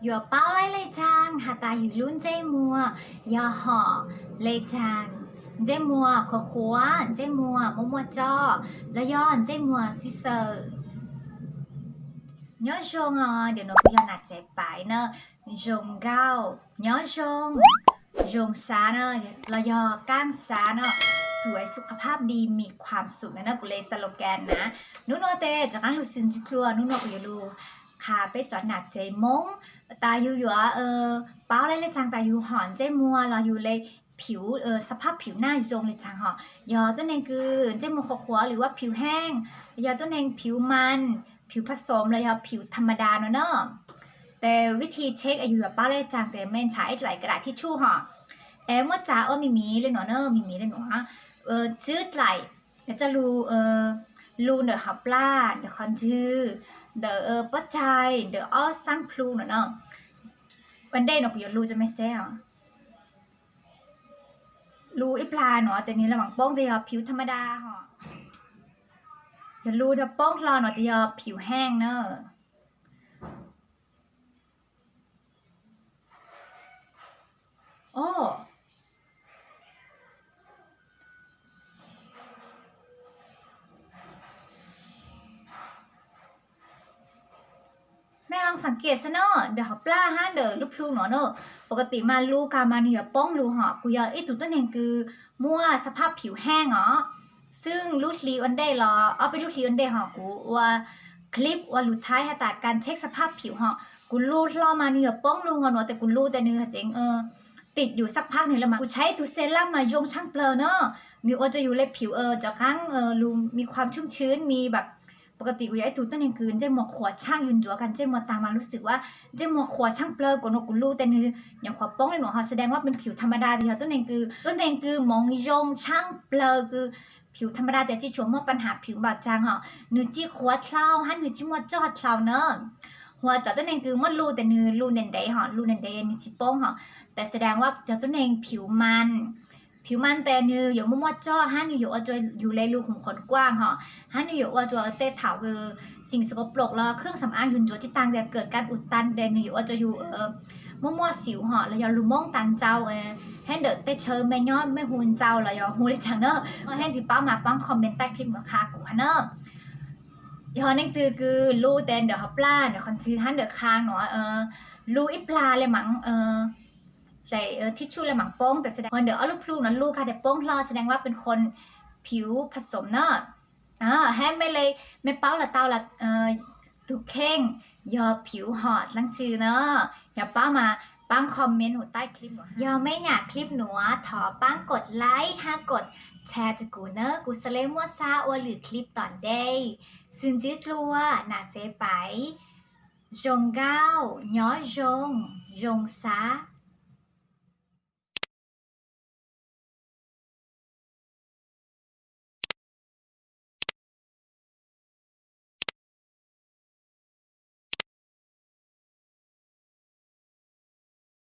Yuav paub laij le caag has tas yug lub ntsej muag yog hom le caag? Ntsej muag qhuav qhuav, ntsej muag muaj muaj coj, los yog ntsej muag sib xaws? Nyob zoo os, nim no kuv yog Nam Tsev Paiv na. Zoo nkauj, nyob zoo, zoo sab na, los yog kaaj sab na. สวยสุขภาพดี มีความสุข na, kuv le slogan na. Nub nua tes cov qaab lug xwm txwv dlua, nub nua kuv yuav lug qha peb cov nam tsev Moob tas yug yuav paub laij le caag tas yug hom ntsej muag los yug le ผิว, สภาพผิวหน้า zoo le caag hom. Yog tuab neeg kws ntsej muag qhuav qhuav หรือว่า ผิวแห้ง, yog tuab neeg ผิวมัน, ผิวผสม los yog ผิวธรรมดา no na. Tes vib thi check es yug yuav paub laij caag tes mej nrhav ib dlaim กระดาษทิชชู่ hom. Es muab tsa ua me miv le nuav na, me miv le nuav. Tswb dlaim, coj lug lu ntawm hauv plag, ntawm qhov ntswg, ntawm pob tsaig, ntawm ob xaab plhu no na. Ua ntej no kuv yuav lu rua mej saib os. Lu ib plag nuav tes nwg le maam poob tes yog ผิวธรรมดา hom. Yog lu rua poob hlo nuav tes yog ผิวแห้ง na. O, mej lug สังเกต saib na, ntawm hauv plag hab ntawm lub plhu nuav na, ปกติ mas lu kag mas nwg yuav poob lug hom. Kuv yog ib tug tuab neeg kws muaj สภาพผิวแห้ง os, xwb lub hli ua ntej los ob peb lub hli ua ntej hom kuv ua clip ua lug thaij has tas การเช็คสภาพผิว hom. Kuv lu hlo mas nwg yuav poob lug hom, nuav tes kuv lu tes nwg tseev ติดอยู่สักพักหนึ่งแล้ว mas kuv tshaib tug เซรั่ม mas zoo tshaaj plawg na. Nwg ua rua yug le ผิว cov qaab lug มีความชุ่มชื้น มีแบบ ปกติ kuv yog ib tug tuab neeg kws ntsej muag qhuav tshaaj, yug ntsuav kag ntsej muag taag mas รู้สึกว่า ntsej muag qhuav tshaaj plawg, kuas nuav kuv lu tes nwg nyuam qhuav poob le nuav hom. แสดงว่าเป็นผิวธรรมดา tes yog tuab neeg kws, tuab neeg kws moov zoo tshaaj plawg kws ผิวธรรมดา tes tsi tshua muaj ปัญหาผิว npaum caag hom, nwg tsi qhuav dlhau hab nwg tsi muaj coj dlhau na. Hu ua cov tuab neeg kws muab lu tes nwg lu ntev ntev hom, lu ntev ntev nwg tsi poob hom. Tes แสดงว่า cov tuab neeg ผิวมัน, ผิวมัน tes nwg yuav muaj muaj coj hab nwg yuav ua rua yug le lug ขน กว้าง hom, hab nwg yuav ua rua tej thaum สิ่งสกปรก los เครื่องสำอาง yug ntsuav tsi taag tes เกิดการอุดตัน tes nwg yuav ua rua yug muaj muaj สิว hom, los yog lug Moob tas ntsau, hab ntawm teb chaws mej nyob mej hu ntsau los yog hu le caag na. Hab nwg paub mas paab comment ใต้คลิป nuav qha kuv hab na. Yog neeg twg kws lu tes ntawm hauv plag, ntawm qhov ntswg hab ntawm qha nuav, lu ib plag le maam, tes ทิชชู่ le maam poob, tes แสดง ntawm ob lub plhu nuav lu kag tes poob hlo, แสดงว่าเป็นคนผิวผสม na. Hab mej le, mej paub los tau los tug kheej yog ผิว hom dlaab tsi na. Yog paub mas paab comment ใต้คลิป nuav. Yog mej nyam คลิป nuav thov paab กดไลค์ hab กดแชร์ rua kuv na, kuv xaav le muaj sab ua lwm คลิป tom ntej. Xwm ntxwv dlua, Nam Tsev Paiv, zoo nkauj, nyob zoo, zoo sab.